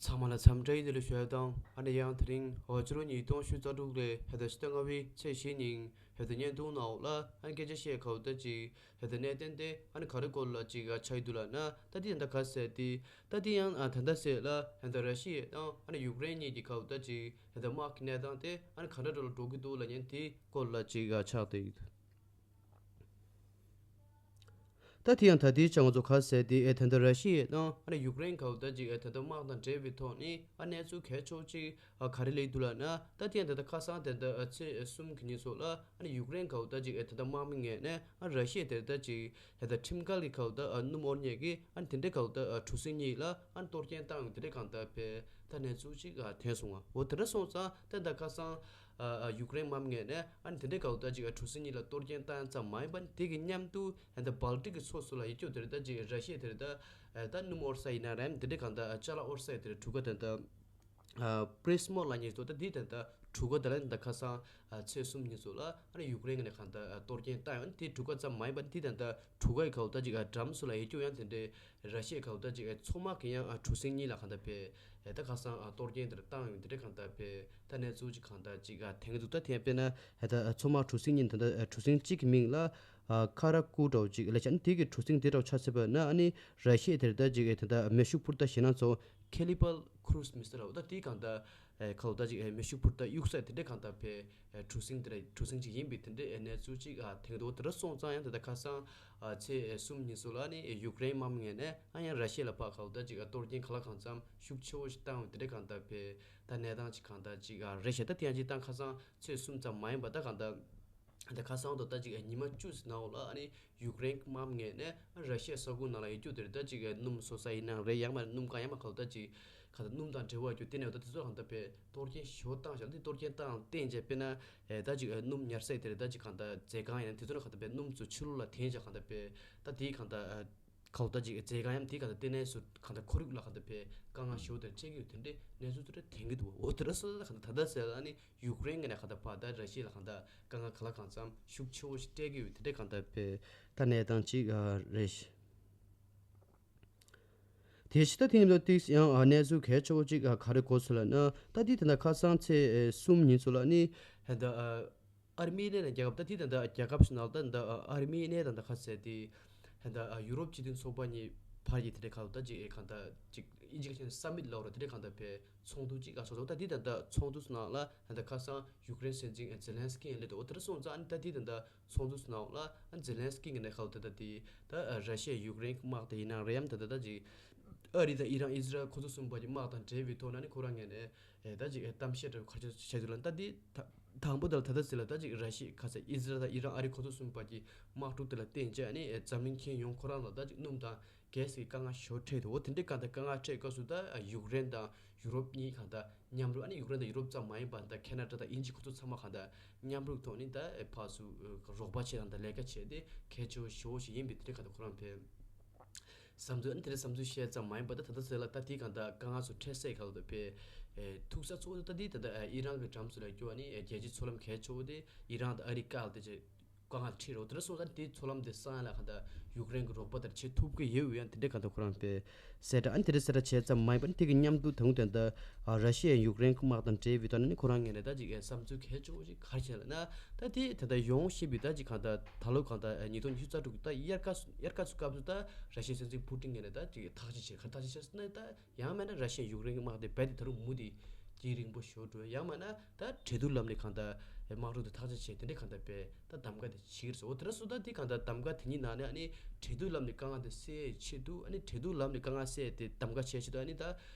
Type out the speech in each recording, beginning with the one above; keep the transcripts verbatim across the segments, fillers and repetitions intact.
ཚང་མ་ལ་འཚམས་འདྲི་ཡི་ལེ་ལོ་ཞུ་ཡ་དང་ཨ་ནི་ཡང་དེ་རིང་ཧོ་ཅི་རོ་ཉིས་སྟོང་ཉི་ཤུ་རྩ་དྲུག་ལོའི་ཧེ་ད་ཕྱི་ཟླ་ལྔ་པའི་ཚེས་བཞི་ཉིན་ཧེ་ད་བརྙན་ཐུང་ནང་ལ་ཨ་ནི་སྐད་ཆ་བཤད་ཁ་བོ་ད་ཅིག་ཧེ་ད་གནད་དོན་དེ་ཨ་ནི་ག་རེ་སྐོར་ལ་ཅིག་ཆགས་ཡི་འདུག་ལབ་ན། ད་དེ་ད་ག་ཟེར་དེ་ད་དེ་ཡང་ད་ལྟ་ཟེར་ལ་ཧེ་ད་ར་ཤི་ཡ་དང་ཨ་ནི་ཡུཀ་རེན་གཉིས་ཀྱི་ཁ་བོ་ད་ཅིག་ཧེ་ད་དམག་གི་གནས་སྟངས་དེ་ཨ་ནི་ག་འདྲ་འདྲ་ལ་འགྲོ་གི་འདུག་ལབ་མཁན་དེ་སྐོར་ལ་ཅིག་ཆགས་བསྡད་ཡོད། ད་དེ་ཡང་ད་ལྟའི་ཆ་ང་ཚོ་ག་ཟེར་དེ་ཨེ་ད་ལྟ་ར་ཤི་ཡ་དང་ཨ་ནི་ཡུཀ་རེན་ག་བོ་ད་ཅིག་ཨེ་ད་ལྟ་དམག་དང་འབྲེལ་བའི་ཐོག་ནས་ཨ་གནས་ཚུལ་གལ་ཆེ་བོ་ཅིག་ཨ་ག་རེ་སླེབས་འདུག་ལབ་ན། ད་དེ་ཡང་ད་ལྟ་ཁ་སང་དེ་ད་ཨ་ཚེས་གསུམ་གྱི་ཉིན་སོགས་ལ་ཨ་ནི་ཡུཀ་རེན་ག་བོ་ད་ཅིག་ཨེ་ད་ལྟ་དམག་མི་ངོས་ནས་ཨ་ར་ཤི་ཡ་དེ་ད་ཅིག་ཨེ་ད་ཁྲིམས་འགལ་གྱི་ག་བོ་ད་ཨ་སྣུམ་དབོར་མཁན་གྱི་ཨ་ནི་དེ་འདྲའི་ག་བོ་ད་ཨ་གྲུ་གཟིངས་གཉིས་ལ་ཨ་ནི་གཏོར་སྐྱོན་བཏང་ཡོང་དེ་འདྲའི་གང་ལྟར་བས་ད་གནས་ཚུལ་ཅིག་ཨ་ཐོན་སོང་ང་། འོ་དེ་འདྲ་སོང་ཙང་ད་ད་ཁ་སང་ཨ་ཨ་ཡུཀ་རེན་དམག་མི་ངོས་ནས་ཨ་ནི་དེ་འདྲའི་ག་བོ་ད་ཅིག་ཨ་གྲུ་གཟིངས་གཉིས་ལ་གཏོར་སྐྱོན་བཏང་ཙམ་མ་ཡིན་པ་ནི་དེ་གི་མཉམ་དུ་ད་ལྟ་སྦལ་ཏིག་གི་ཕྱོགས་སུ་ལ་ཡོད་རྒྱུ་དེར་ད་ཅིག་ར་ཤི་ཡ་དེར་ད་ད་སྣུམ་དབོར་ས་ཡིན་ན་རེད། དེ་འདྲའི་གང་ལྟར་ཅ་ལག་དབོར་ས་ཡི་དེར་གྲུ་ཁ་དེ་ད་པྲིས་མོ་ལབ་མཁན་ཞིག་འདུག་ད་དེ་དེ་ད་གྲུ་ཁ་དེ་ལ་ད་ཁ་སང་ཚེས་གསུམ་ཉིན་སོགས་ལ་ཨ་ནི་ཡུཀ་རེན་ནས་གང་ལྟར་གཏོར་སྐྱོན་བཏང་ཡོད། དེ་གྲུ་ཁ་ཙམ་མ་ཡིན་པ་དེ་ད་གྲུ་ཁ་ཡི་ག་བོ་ད་ཅིག་འགྲམ་སོགས་ལ་ཡོད་རྒྱུ་ཡང་དེ་འདྲའི་ར་ཤི་ཡའི་ག་བོ་ད་ཅིག་མཚོ་དམག་གི་ཡང་གྲུ་གཟིངས་གཉིས་ལ་གང་ལྟར་བས་ད་ཁ་སང་གཏོར་སྐྱོན་དེར་བཏང་ཡོད། དེ་འདྲའི་གང་ལྟར་བས་ད་གནས་ཚུལ་ཅིག་གང་ལྟར་ཅིག་ཐོན་གྱི་འདུག་ད་དེ་ཡང་དཔེར་ན་ད་མཚོ་དམག་གྲུ་གཟིངས་གཉིས་ད་ད་གྲུ་གཟིངས་གཅིག་གི་མིང་ལ་ཨ་ཁ་ར་ཀུ་འདྲ་བོ་ཅིག་ལབ་བྱས། ཨ་ནི་དེ་གི་གྲུ་གཟིངས་དེ་འདྲ་བོ་ཆགས་ཚར་བ་ན་ཨ་ནི་ར་ཤི་ཡ་དེར་ད་ཅིག་ཨེ་ད་ད་མེ་ཤུགས་འཕུར་མདའ་ཞེད་སྣང་ཚོ་ཁེ་ལི་བལ་ཁུ་རུ་སི་མི་སི་ལ་འོ་ད་དེ་གང་ལྟར་ཨེ་ཁ་ལོ་ད་ཅིག་ཨེ་མེ་ཤུགས་འཕུར་མདའ་གཡུག་ས་དེ་འདྲའི་གང་ལྟར་བས་ཨེ་གྲུ་གཟིངས་དེ་འདྲ་གྲུ་གཟིངས་ཅིག་ཡིན་པའི་དེ་འདྲའི་ཨེ་གནས་ཚུལ་ཅིག་ཨ་ཐོན་འདུག་དེ་འདྲ་སོང་ཙང་ཡང་ད་ལྟ་ཁ་སང་ཨ་ཚེས་ཨེ་གསུམ་ཉིན་སོགས་ལ་ནི་ཨེ་ཡུཀ་རེན་དམག་མི་ངོས་ནས་ཨ་ཡང་ར་ཤི་ཡ་ལ་ཕར་ཁ་ལོ་ད་ཅིག་ཨ་གཏོར་སྐྱོན་གང་ལ་གང་འཚམ་ཤུགས་ཆེ་བོ་ཞིག་བཏང་བའི་དེ་འདྲའི་གང་ལྟར་བས་ད་གནས་སྟངས་ཅིག་གང་ལྟར་ཅིག་ཨ་རེད་ཤག་ད་དེ་ཡང་ཅིག་ད་ཁ་སང་ཚེས་གསུམ་ཙམ་མ་ཡིན་པ་ད་གང་ལྟར། ད་ཁ་སང་དུ་ད་ཅིག་ཉི་མ་བཅུ་ཙམ་ནང་ལ་ཨ་ནི་ཡུཀ་རེན་དམག་མི་ངོས་ནས་ཨ་ར་ཤི་ཡ་ས་ཁུལ་ནང་ལ་ཡོད་རྒྱུ་དེར་ད་ཅིག་སྣུམ་བཟོ་ས་ཡིན་ནའང་རེད། ཡང་མ་སྣུམ་ཁང་ཡང་མ་ཁ་ལོ་ད་ཅིག་ག་ད་སྣུམ་དང་འབྲེལ་བ་ཡོད་རྒྱུ་དེ་ནས་ད་དེ་ཚོ་གང་ལྟར་བས་གཏོར་སྐྱོན་ཞེ་པོ་བཏང་བཞག་དེ་གཏོར་སྐྱོན་བཏང་བསྟན་བྱས་དཔེར་ན་ཨེ་ད་ཅིག་སྣུམ་ཉར་ས་དེར་ད་ཅིག་གང་ལྟར་མཛོད་ཁང་ཡིན་ན་དེ་ཚོ་ནང་གང་ལྟར་བས་སྣུམ་ཚོ་ཕྱི་ལོགས་ལ་འཐེན་བྱས་གང་ལྟར་བས་ད་དེའི་གང་ལྟར་ཁ་ལོ་ད་ཅིག་མཛོད་ཁང་ཡང་དེའི་གང་ལྟར་ལྟེ་གནས་སུ་གང་ལྟར་ཁོར་ཡུག་ལ་གང་ལྟར་བས་དཀའ་ངལ་ཞེ་པོ་དེར་འཕྲད་ཀྱི་ཡོད། དེ་འདྲའི་གནས་ཚུལ་དེ་འདྲ་ཐོན་གྱི་འདུག་འོ་དེ་འདྲ་སོང་ཙང་གང་ལྟར་ད་ལྟ་ཟེར་ལ་ཨ་ནི། ཡུཀ་རེན་གྱི་ནས་ག་ད་ཕར་ད་ར་ཤི་ཡ་ལ་གང་ད་དཀའ་ངལ་ག་ལ་གང་འཚམ་ཤུགས་ཆེ་བོ་ཞིག་སྤྲད་ཀྱི་ཡོད། དེ་འདྲའི་གང་ད་བས་ད་གནས་སྟངས་ཅིག་ཨ་རེད། དེ་ཕྱི་ད་དེ་ཉིན་ལ་ཏིག་ཡང་ཨ་གནས་ཚུལ་གལ་ཆེ་བོ་ཅིག་ཨ་ག་རེ་གོ་སོང་ལབ་ན། ད་དེ་ད་ད་ཁ་སང་ཚེས་ཨེ་གསུམ་ཉིན་སོགས་ལ་ནི་ད་ཨ་ཨར་མི་ནི་ན་རྒྱལ་ཁབ་ད་དེ་ད་ད་རྒྱལ་ཁབ་སུ་ནང་ད་ད་ཨ་ཨར་མི་ནི་ད་ད་ཁ་ཟེར་དེ་ད་ད་ཨ་ཡུ་རོབ་སྤྱི་མཐུན་ཚོགས་པ་གཉིས་བར་གྱི་དེ་འདྲའི་གང་ད་ཅིག་ཨེ་གང་ད་ཅིག་ཨིན་ཇི་ག་ཅན་སམ་མིཊ་ལབ་ར་དེ་འདྲའི་གང་ད་བས། ཚོགས་འདུ་གཅིག་ཨ་ཚོགས་ཚོགས་ད་འདི་ད་ལྟ་ཚོགས་འདུ་ནང་ལ་ད་ལྟ་ཁ་སང་ཡུཀ་རེན་སྲིད་འཛིན་ཛེ་ལན་སི་ཀི་ཡང་སླེབས་འདུག་འོ་དེ་འདྲ་སོང་ཙང་ཨ་ནི་ད་འདི་ད་ལྟ་ཚོགས་འདུ་ནང་ལ་ཨ་ཛེ་ལན་སི་ཀི་ངོས་ནས་ཁ་ལོ་ད་ལྟ་འདི་ད་ར་ཤི་ཡ་ཡུཀ་རེན་དམག་དེ་ཡིན་ན་རེད་ཡམ་ད་ལྟ་ད་ཅིག་ཨ་རི་དང་ཨི་རན་ཨི་ཟི་རལ་ཁོ་ཚོ་གསུམ་པ་གྱི་དམག་དང་འབྲེལ་བའི་ཐོག་ན་ནི་ཁོ་རང་ངོས་ནས་ད་ཅིག་གཏམ་བཤད་འདྲ་བོ་ག་རེ་བྱས་འདུག་ལ་ད་འདི་ད་དང་པོ་ད་ལ་ད་ལྟ་ཟེར་ལ་ད་ཅིག་ར་ཤི་ཡ་ཁ་ས་ཨི་ཟི་རལ་དང་ཨི་རན་ཨ་རི་ཁོ་ཚོ་གསུམ་པ་གྱི་དམག་འཁྲུག་དེ་ལ་བརྟེན་བྱས་ཨ་ནི་འཛམ་གླིང་ཁྱོན་ཡོངས་ཁོ་རང་ལ་ད་ཅིག་སྣུམ་དང་། གལ་སྲིད་དཀའ་ངལ་ཞེ་པོ་འཕྲད་འདུག་འོ་དེ་འདྲའི་གང་ལྟར་དཀའ་ངལ་འཕྲད་སྐབས་སུ་ད་ཡུཀ་རེན་དང་ཡུ་རོབ་གཉིས་གང་ལྟར་མཉམ་རུབ་ཨ་ནི་ཡུཀ་རེན་དང་ཡུ་རོབ་ཙམ་མ་ཡིན་པར་ད་ཁེ་ན་ཌ་དང་དབྱིན་ཇི་ཁོ་ཚོ་ཚང་མ་གང་ལྟར་མཉམ་རུབ་ཐོག་ནས་ད་ཕར་ཚུར་རོགས་པ་བྱེད་དང་ད་ལས་ཀ་བྱེད་དེ་གལ་ཆེ་བོ་ཞེ་པོ་ཞིག་ཡིན་པའི་དེ་འདྲའི་གང་ལྟར་ཁོ་རང་ཕེབས་བསམ་ཚུལ་ཨ་ནི་དེ་འདྲའི་བསམ་ཚུལ་བཤད་ཙམ་མ་ཡིན་པར་ད་ད་ལྟ་ཟེར་ལ་ད་དེའི་གང་ལྟར་དཀའ་ངལ་ཚོ་འཕྲད་སའི་གང་ལྟར་ཕེབས་ཐུག་ས་གཙོ་བོ་ད་དེ་ད་ད་ཨི་རན་གྱི་འགྲམ་ཚོ་ལ་སྐྱོ་ཨ་ནི་རྒྱལ་སྤྱིའི་མཚོ་ལམ་གལ་ཆེ་བོ་དེ་ཨི་རན་དང་ཨ་རི་ཀ་ལ་དེ་བྱེད། དཀའ་ངལ་འཕྲད་རོགས་དེ་འདྲ་སོང་ཙང་དེའི་མཚོ་ལམ་དེ་སང་ཡ་ལ་གང་ལྟར་ཡུཀ་རེན་གྱི་རོགས་པ་དེར་བྱེད་ཐུབ་ཀྱི་ཡོད་ཡང་དེ་འདྲའི་གང་ལྟར་ཁོ་རང་པས་གསལ་བསྒྲགས་ཨ་ནི་དེ་འདྲ་གསལ་བསྒྲགས་བྱས་ཙམ་མ་ཡིན་པར་དེ་གི་མཉམ་དུ་ད་དུང་དེ་ལྟར་ར་ཤི་ཡ་ཡུཀ་རེན་གྱི་དམག་དང་འབྲེལ་བའི་ཐོག་ནས་ནི་ཁོ་རང་ངོས་ནས་ད་ཅིག་བསམ་ཚུལ་གལ་ཆེ་བོ་ཞིག་ག་རེ་བྱས་ལབ་ན་ད་དེ་ད་ལྟ་ཡོང་ཤེས་པའི་ད་ཅིག་གང་ལྟར་ད་ལོ་གང་ལྟར་ཉིས་སྟོང་ཉི་ཤུ་རྩ་དྲུག་གི་ད་དབྱར་ཁ་དབྱར་ཁ་ཚུ་སྐབས་སུ་ད་ར་ཤི་ཡའི་སྲིད་འཛིན་ཕུ་ཏིན་ངོས་ནས་ད་ཅིག་ཐག་གཅོད་བྱས་ག་ཐག་གཅོད་བྱས་ཟེར་ན་ད། ཡང་མིན་ན་ར་ཤི་ཡ་ཡུཀ་རེན་གྱི་དམག་དེ་རྦད་དེ་ད་རུང་མུ་མཐུད་རྒྱུན་རིང་པོ་ཞིག་འགྲོ། ཡང་མིན་ན་ད་འབྲེལ་གཏུག་ལམ་ནས་གང་ལྟར་དམག་འཁྲུག་དེ་ཐག་གཅོད་བྱས་དེ་འདྲའི་གང་ལྟར་བས་ད་གདམ་ག་དེ་བྱེད་ཀྱི་རེད་ཟེར། འོ་དེ་འདྲ་སོང་ཙང་དེ་གང་ལྟར་གདམ་ག་དེ་གཉིས་ནང་ནས་ཨ་ནི་འབྲེལ་གཏུག་ལམ་ནས་དཀའ་ངལ་དེ་སེལ་ཡའི་ཆེད་དུ་ཨ་ནི་འབྲེལ་གཏུག་ལམ་ནས་དཀའ་ངལ་སེལ་ཡ་དེ་གདམ་ག་བྱེད་ཆེད་དུ་ཨ་ནི་ད་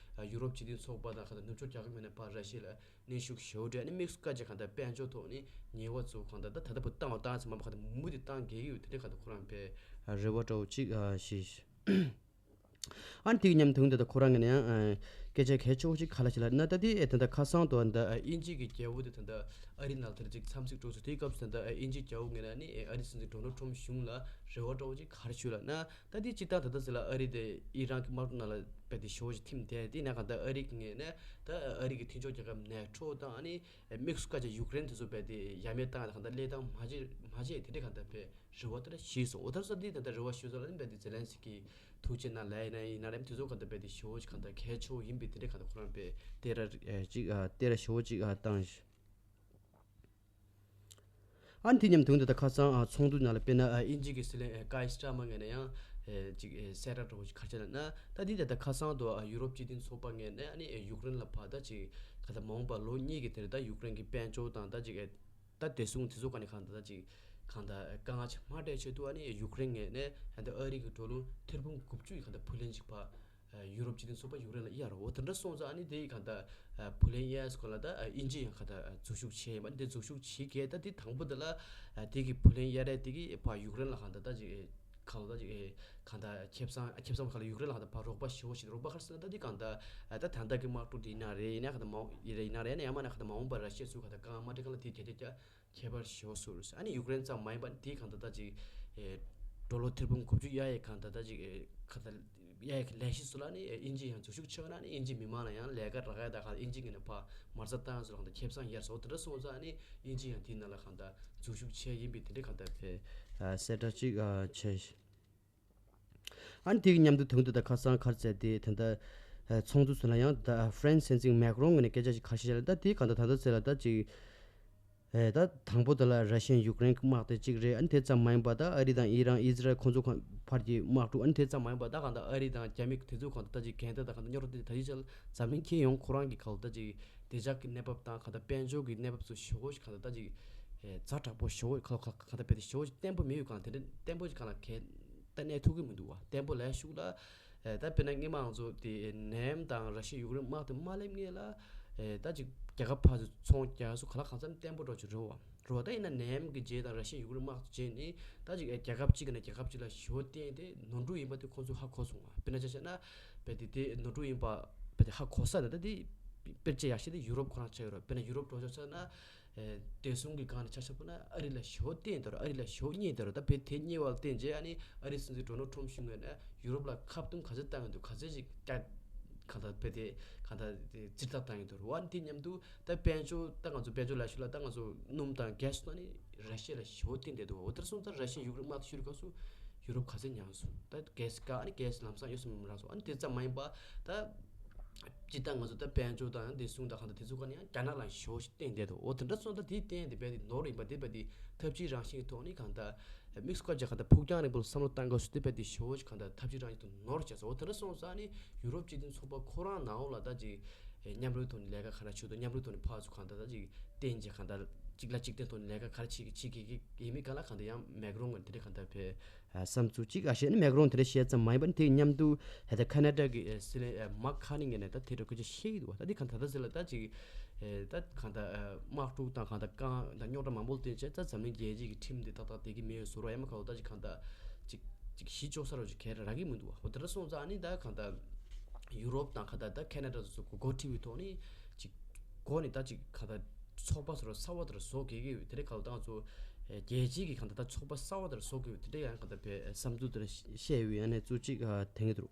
ཡུ་རོབ་སྤྱི་མཐུན་ཚོགས་པ་དང་གང་ལྟར་ནུབ་ཕྱོགས་རྒྱལ་ཁབ་ངོས་ནས་ཕར་ར་ཤི་ཡ་ལ་གནོན་ཤུགས་ཞེ་པོ་སྤྲད་ཨ་ནི་དམིགས་སུ་བཀར་བྱས་གང་ལྟར་དཔལ་འབྱོར་ཐོག་ནས་ཉེས་པ་ཚོ་གང་ལྟར་ད་ད་ལྟ་བུ་བཏང་བ་བཏང་ཚེ་མ་གང་ལྟར་མུ་མཐུད་བཏང་གི་ཡོད། དེ་འདྲའི་གང་ལྟར་ཁོ་རང་པས་རེ་བ་འདྲ་བོ་ཅིག་བཞེས། ཨ་ནི་དེ་གི་མཉམ་དུ་ད་ལྟ་ཁོ་རང་གི་ནས་ཡང་སྐད་ཆ་གལ་ཆེ་བོ་ཅིག་ག་ལ་ཞིག་ལབ་ན། ད་ལྟའི་ད་ལྟ་ཁ་སང་དུ་ད་ལྟ་དབྱིན་ཇི་གི་རྒྱལ་པོ་དེ་ད་ལྟ་ཨ་རི་ནང་ལ་དེར་ཅིག་འཚམས་གཟིགས་འགྲོ་ཚུལ་དེའི་སྐབས་སུ་ད་ལྟ་དབྱིན་ཇིའི་རྒྱལ་པོ་ངོས་ནས་ནི་ཨ་རིའི་སྲིད་འཛིན་ཌོ་ནལ་ཊམ་གཞུང་ལ་རེ་བ་འདྲ་བོ་ཅིག་ག་རེ་ཞུས་ལབ་ན། ད་ལྟའི་སྤྱིར་བཏང་ད་ལྟ་ཟེར་ལ་ཨ་རི་དེ་ཨི་རན་གྱི་དམག་འཁྲུག་ནང་ལ་རྦད་དེ་ཞེ་པོ་ཅིག་ཐིམ་བསྡད་དེ་ན་གང་ལྟར་ཨ་རི་གི་ངོས་ནས་ད་ཨ་རི་གི་མཐུན་ཕྱོགས་རྒྱལ་ཁབ་ནེ་ཊོ་དང་ཨ་ནི་དམིགས་སུ་བཀར་བྱས་ཡུཀ་རེན་དེ་ཚོ་རྦད་དེ་ཡ་མེད་བཏང་ཡ་ད་གང་ལྟར་ལས་སྟངས་མ་བྱེད་མ་བྱེད་དེ་འདྲའི་གང་ལྟར་བས། རེ་བ་དེ་འདྲ་ཞུས་སོང་། འོ་ད་ས་འདི་ད་ལྟ་རེ་བ་ཞུས་ས་ལ་ནི་རྦད་དེ་ཛེ་ལན་སི་ཀི་ཐུགས་རྗེ་གནང་ལབ་ཡིན་ན་ཡིན་ན་རེད། དེ་ཚོ་ག་ད་རྦད་དེ་ཞེ་པོ་ཅིག་ག་ད་གལ་ཆེ་བོ་ཡིན་པའི་དེ་འདྲ་ག་ད་ཁོ་རང་རྦད་དེ་ར་ཅིག་ཨ་དེ་ར་ཞེ་པོ་ཅིག་ཨ་བཏང་ཞིང་། ཨ་ནི་དེ་མཉམ་དུ་ད་ལྟ་ཁ་སང་ཨ་ཚོགས་འདུ་ནང་ལ་དཔེར་ན་ཨ་དབྱིན་ཇི་གི་སྲིད་བློན་ཨ་ཀའི་སི་ཊར་མར་ངོས་ནས་ཡང་ཨེ་ཅིག་ཨེ་གསལ་བསྒྲགས་འདྲ་བོ་ཞིག་ག་རེ་བྱས་ན་ད་འདི་ད་ལྟ་ཁ་སང་དུ་ཨ་ཡུ་རོབ་སྤྱི་མཐུན་ཚོགས་པ་ངོས་ནས་ཨ་ནི་ཨེ་ཡུཀ་རེན་ལ་ཕར་ད་ཅིག་ག་ད་མ་འོངས་པ་ལོ་གཉིས་ཀྱི་དེ་རིང་ད་ཡུཀ་རེན་གྱི་དཔལ་འབྱོར་དང་ད་ཅིག་ཨེ་ད་བདེ་སྲུང་དེ་ཚོ་ག་ནས་གང་ད་ད་ཅིག་གང་ད་དཀའ་ངལ་ཆེ་མ་སྤྲད་ཆེད་དུ་ཨ་ནི་ཡུཀ་རེན་ངོས་ནས་ད་ཨ་རི་གི་ཌོ་ལར་ཐེར་འབུམ་དགུ་བཅུ་ཡི་གང་ད་བུ་ལོན་ཅིག་ཕར་ཡུ་རོབ་སྤྱི་མཐུན་ཚོགས་པ་ཡུཀ་རེན་ལ་གཡར་རོ། འོ་དེ་འདྲ་སོང་ཙང་ཨ་ནི་དེ་ཡི་གང་ད་བུ་ལོན་གཡར་སྐོར་ལ་ད་དབྱིན་ཇི་ཡང་གང་ད་འཛུལ་ཞུགས་བྱས་ཡིན་པ་ནི་དེ་འཛུལ་ཞུགས་བྱེད་མཁན་ད་དེ་དང་པོ་དེ་ལ་དེ་གི་བུ་ལོན་གཡར་རེད། དེ་གི་ཕར་ཡུཀ་རེན་ལ་གང་ད་ད་ཅིག་གང་ལ་ད་ཅིག་གང་ད་ཁེ་བཟང་ཁེ་བཟང་ག་ལ་ཡུཀ་རེན་ལ་གང་ད་ཕར་རོགས་པ་ཞེ་པོ་ཞིག་རོགས་པ་ག་རེ་ཟེར་ན་ད་དེ་གང་ད་ད་ད་ལྟ་གི་དམག་འཁྲུག་དེ་ཡིན་ན་རེད། ཡིན་ན་གང་ད་མ་འོངས་ཡིན་ན་རེད། ཡིན་ན་ཡང་མ་ན་གང་ད་མ་འོངས་པར་ར་ཤི་ཡ་ཚོས་གང་ད་དཀའ་ངལ་མ་འཕྲད་གང་ལ་དེ་གལ་ཆེ་ཁྱད་པར་ཞེ་པོ་བཟོ་རེད། ཨ་ནི་ཡུཀ་རེན་ཙམ་མ་ཡིན་པ་དེ་གང་ད་ད་ཅིག་ཨེ་ཌོ་ལར་ཐེར་འབུམ་དགུ་བཅུ་གཡར་ཡས་གང་ད་ད་ཅིག་ཨེ་གང་ད་གཡར་ཡས་ཀྱི་ལས་གཞི་ཚོ་ལ་ནི་ཨེ་དབྱིན་ཇི་ཡང་འཛུལ་ཞུགས་བྱས་ན་ནི་དབྱིན་ཇི་མི་མང་ལ་ཡང་ལས་ཀ་རག་ཡས་ད་གང་ད་དབྱིན་ཇི་ངོས་ནས་ཕར་མ་རྩ་བཏང་ཡས་ཚོ་ལ་གང་ད་ཁེ་བཟང་གཡར་སོང་། དེ་འདྲ་སོང་ཙང་ནི་དབྱིན་ཇི་ཡང་དེའི་ནང་ལ་གང་ད་འཛུལ་ཞུགས་བྱས་ཡིན་པའི་དེ་འདྲ་གང་ད་ཕེ་ཨ་གསལ་བསྒྲགས་ཅིག་ཨ་བྱས། ཨ་ནི་དེ་གི་མཉམ་དུ་དུང་དུ་ད་ཁ་སང་ག་རེ་ཟེར་དེ་ད་ལྟ་ཚོགས་འདུ་ཚོ་ལ་ཡང་ད་ཧྥ་རན་སི་སྲིད་འཛིན་མེག་རོང་ངོས་ནས་སྐད་ཆ་ཞིག་ག་རེ་བཤད་ལ་ད་དེ་གང་ད་ད་ལྟ་ཚེ་ལ་ད་ཅིག་ཨེ་ད་དང་པོ་དེ་ལ་ར་ཤི་ཡན་ཡུཀ་རེན་གྱི་དམག་དེ་གཅིག་རེད། ཨ་ནི་དེ་ཙམ་མ་ཡིན་པ་ད་ཨ་རི་དང་ཨི་རན་ཨི་ཟི་རལ་ཁོང་ཚོ་ཁོང་བར་གྱི་དམག་འཁྲུག་ཨ་ནི་དེ་ཙམ་མ་ཡིན་པ་ད་གང་ད་ཨ་རི་དང་རྒྱ་མི་དེ་ཚོ་གང་ད་ད་ཅིག་འགལ་ཟླ་ད་གང་ད་རྙོག་དྲ་དེ་ད་ཅིག་ཅལ་འཛམ་གླིང་ཁྱོན་ཡོངས་ཁོ་རང་གི་གང་ད་ད་ཅིག་བདེ་འཇགས་ཀྱི་གནས་བབ་དང་གང་ད་དཔལ་འབྱོར་གྱི་གནས་བབ་ཚོ་ཞེ་པོ་ཞིག་གང་ད་ད་ཅིག་ཨེ་ཛ་དྲག་པོ་ཞེ་པོ་གང་ད་གང་ད་དཔེ་དེ་ཞེ་པོ་ཞིག་བརྟན་པོ་མེད་པའི་གང་དེ་འདྲ་བརྟན་པོ་ཞིག་གང་ལ་གལ་ད་གནས་ཐུབ་ཀྱི་མི་འདུག་བ། བརྟན་པོ་ལས་ཤུགས་ལ་ཨེ་ད་དཔེར་ན་སྔོན་མ་ང་ཚོ་དེ་ནེམ་དང་ར་ཤི་ཡ་ཡུཀ་རེན་དམག་དེ་མ་སླེབས་སྔོན་ལ་ཨེ་ད་ཅིག་རྒྱལ་ཁབ་ཕར་ཚུར་ཚོང་རྒྱག་སུ་ག་ལ་གང་འཚམ་བརྟན་པོ་འགྲོ་ཅིག་རེད་བ། རེད་བ། ད་ཡིན་ན་ནེམ་གྱི་རྗེས་དང་ར་ཤི་ཡ་ཡུཀ་རེན་དམག་དེ་རྗེས་ནི་ད་ཅིག་ཨེ་རྒྱལ་ཁབ་གཅིག་གི་ནས་རྒྱལ་ཁབ་གཅིག་ལ་ཞེ་པོ་བརྟེན་ཏེ་ནོར་འཁྲུལ་ཡིན་པ་དེ་ཁོང་ཚོས་ཧ་གོ་སོང་བ། དཔེར་ན་ཆ་བཞག་ན་དཔེ་དེ་དེ་ནོར་འཁྲུལ་ཡིན་པ་དཔེ་དེ་ཧ་གོ་ས་ན་ད་དེ་དཔེར་བརྗོད་ཡག་ཤོས་དེ་ཡུ་རོབ་ཁོ་རང་ཆགས་ཡོད་རེད། དཔེར་ན་ཡུ་རོབ་འགྲོ་ཆོག་ཆ་ན། ཨེ་བདེ་སྲུང་གི་སྒང་ནས་ཆ་བཞག་པ་ན་ཨ་རི་ལ་ཞེ་པོ་བརྟེན་དོ་ར། ཨ་རི་ལ་ཞེ་པོ་བརྙས་དོ་ར། ད་བོད་དེ་བརྙས་པ་ལ་བརྟེན་རྗེས་ཨ་ནི་ཨ་རི་སྲིད་འཛིན་ཌོ་ནལ་ཊམ་ཕི་ངོས་ནས་ཡུ་རོབ་ལ་ཁ་བརྡུང་ག་ཚོད་བཏང་གི་འདུག་ག་ཚོད་ཅིག་ཀྱ་གང་ལྟར་བོད་དེ་གང་ལྟར་དེ་ཙིར་ཐག་བཏང་གི་འདུག་ར། འོ་ཨ་ནི་དེ་མཉམ་དུ་ད་དཔལ་འབྱོར་ད་ང་ཚོ་དཔལ་འབྱོར་ལ་ཞུ་ལ་ད་ང་ཚོ་སྣུམ་དང་གྷེ་སི་ད་ནི་ར་ཤི་ཡ་ལ་ཞེ་པོ་བརྟེན་བསྡད་འདུག་འོ་དེར་སོང་ཙང་ར་ཤི་ཡ་ཡུཀ་རེན་དམག་དེ་ཤོར་སྐབས་སུ་ཡུ་རོབ་ག་ཚོད་མྱངས་སོང་། ད་གྷེ་སི་ཀ་ཨ་ནི་གྷེ་སི་ལམ་སང་ཡོད་སོང་མི་རག་སོང་། ཨ་ནི་དེ་ཙམ་མ་ཡིན་པ་ད། སྤྱིར་བཏང་ང་ཚོ་ད་དཔལ་འབྱོར་དང་བདེ་སྲུང་དང་གང་ལྟར་དེ་ཚོ་ག་ནས་ཡང་རྒྱ་ནག་ལ་ཞེ་པོ་ཞིག་བརྟེན་བསྡད་འདུག་འོ་དེ་འདྲ་སོང་ཙང་དེའི་རྟེན་དེ་རྦད་དེ་ནོར་ཡིན་པ་དེ་རྦད་དེ་ཐབས་ཇུས་རང་བཞིན་གྱི་ཐོག་ནས་གང་ལྟར་དམིགས་སུ་བཀར་བྱས་གང་ལྟར་ཕུགས་རྒྱང་རིང་པོ་ལ་བསམ་བློ་བཏང་དགོས་སུ་དེ་རྦད་དེ་ཞེ་པོ་ཞིག་གང་ལྟར་ཐབས་ཇུས་རང་བཞིན་དུ་ནོར་བྱས་སོང་། འོ་དེ་འདྲ་སོང་ཙང་ནི་ཡུ་རོབ་སྤྱི་མཐུན་ཚོགས་པ་ཁོ་རང་ནང་ལོགས་ལ་ད་ཅིག་མཉམ་རུབ་ཐོག་ནས་ལས་ཀ་ག་རེ་བྱེད་དོ། མཉམ་རུབ་ཐོག་ནས་ཕར་ཚུར་གང་ལྟར་ད་ཅིག་བརྟེན་བྱས་གང་ལྟར་གཅིག་ལ་གཅིག་བརྟེན་ཐོག་ནས་ལས་ཀ་ག་རེ་བྱེད་ཀྱི་བྱེད་ཀྱི་ཡིན་མིན་གང་ལ་གང་ལྟར་ཡང་མེག་རོང་གི་དེ་འདྲ་གང་ལྟར་བས། བསམ་ཚུལ་གཅིག་ཨ་བཤད་ནི་མེག་རོང་དེ་འདྲ་བཤད་ཙམ་མ་ཡིན་པར་དེའི་མཉམ་དུ་ད་ལྟ་ཁ་ན་ཌ་གི་སྲིད་བློན་མཱག་ཁ་ནི་ངོས་ནས་ད་དེ་འདྲ་སྐད་ཆ་བཤད་ཀྱི་འདུག་ད་དེ་གང་ད་ལྟ་ཟེར་ལ་ད་ཅིག་ད་གང་ད་དམག་འཁྲུག་དང་གང་ད་རྐང་ད་རྙོག་དྲ་མང་པོ་བསྟན་བྱས་ད་འཛམ་གླིང་རྒྱལ་སྤྱི་གི་ཁྲིམས་དེ་ཏག་ཏག་བསྡད་ཀྱི་མེད་བཟོ་རོགས་ཡ་མ་ཁ་ལོ་ད་ཅིག་གང་ད་ཅིག་ཅིག་གཞི་བཅོལ་ས་རོགས་ཅིག་གལ་རག་གི་མི་འདུག་འོ་དེ་འདྲ་སོང་ཙང་ཨ་ནི་ད་གང་ད་ཡུ་རོབ་དང་གང་ད་ད་ཁ་ན་ཌ་སོ་སོ་གོ་གོ་ཁྲི་བའི་ཐོག་ནས་ཅིག་སྒོ་ནས་ད་ཅིག་གང་ལྟར་ཚོགས་པ་ཚོར་གསར་བ་དེར་བཟོ་དགོས་ཀྱི་ཡོད། དེ་རེད་ག་ལ་ད་ང་ཚོ་རྒྱལ་སྤྱིའི་གི་གང་ལྟར་ད་ཚོགས་པ་གསར་བ་དེར་བཟོ་དགོས་ཡོད། དེ་འདྲ་ཡང་གང་ལྟར་བས་བསམ་ཚུལ་དེར་བཤད་ཡོད། ཡང་ནས་ཚུལ་གཅིག་དེང་གི་འདུག་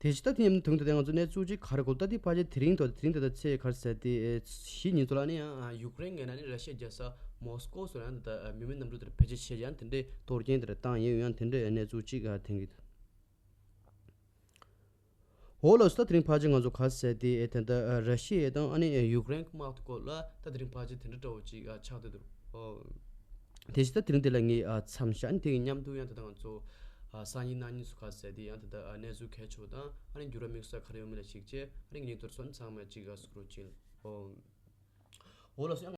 དེ་ཅི་ད་དེ་ཉིན་དུང་དུ་དེ་ང་ཚོ་གནས་ཚུལ་གཅིག་ག་རེ་གོ་ད་དེ་ཕལ་ཆེར་དེ་རིང་དུ་དེ་རིང་དུ་ད་ཚེས་ག་རེ་ཟེར་དེ་གཞི་ཉིན་ཚོ་ལ་ནི་ཡང་ཡུཀ་རེན་ངོས་ན་ནི་ར་ཤི་ཡ་རྒྱལ་ས་མོ་སི་ཀོ་སུ་རང་དུ་ད་མི་མེད་གནམ་གྲུ་དེར་ཕལ་ཆེར་བཤད་ཡང་དེ་འདྲའི་གཏོར་སྐྱོན་དེར་བཏང་ཡོད། ཡང་དེ་འདྲའི་གནས་ཚུལ་གཅིག་དེང་གི་འོ་ལགས་སོ། ད་དེ་རིང་ཕལ་ཆེར་ང་ཚོ་ག་ཟེར་དེ་ཨེ་ད་ལྟ་ཨ་ར་ཤི་ཡ་དང་ཨ་ནི་ཨེ་ཡུཀ་རེན་གྱི་དམག་དེ་སྐོར་ལ་ད་དེ་རིང་ཕལ་ཆེར་དེ་འདྲ་འདྲ་བོ་ཅིག་ཨ་ཆགས་བསྡད་འདུག་ཨོ། དེ་བཞིན་ད་དེ་རིང་དེ་ལ་ངས་ཨ་མཚམས་བཞག་ཨ་ནི་དེ་གི་མཉམ་དུ་ཡང་ད་ལྟ་ང་ཚོ་ཨ་སང་ཉིན་གནངས་ཉིན་སུ་ག་ཟེར་དེ་ཡང་ད་ལྟ་ཨ་གནས་ཚུལ་གལ་ཆེ་བ་དང་ཨ་ནི་འགྱུར་བ་དམིགས་བསལ་ག་རེ་ཡོད་མེད་ལ་གཞིགས་བྱས་ཨ་ནི་ངས་མདོར་སོན་ཚང་མ་ཅིག་ཨ་གཟིགས་རོགས་བྱེད། ཨོ། འོ་ལགས་སོ།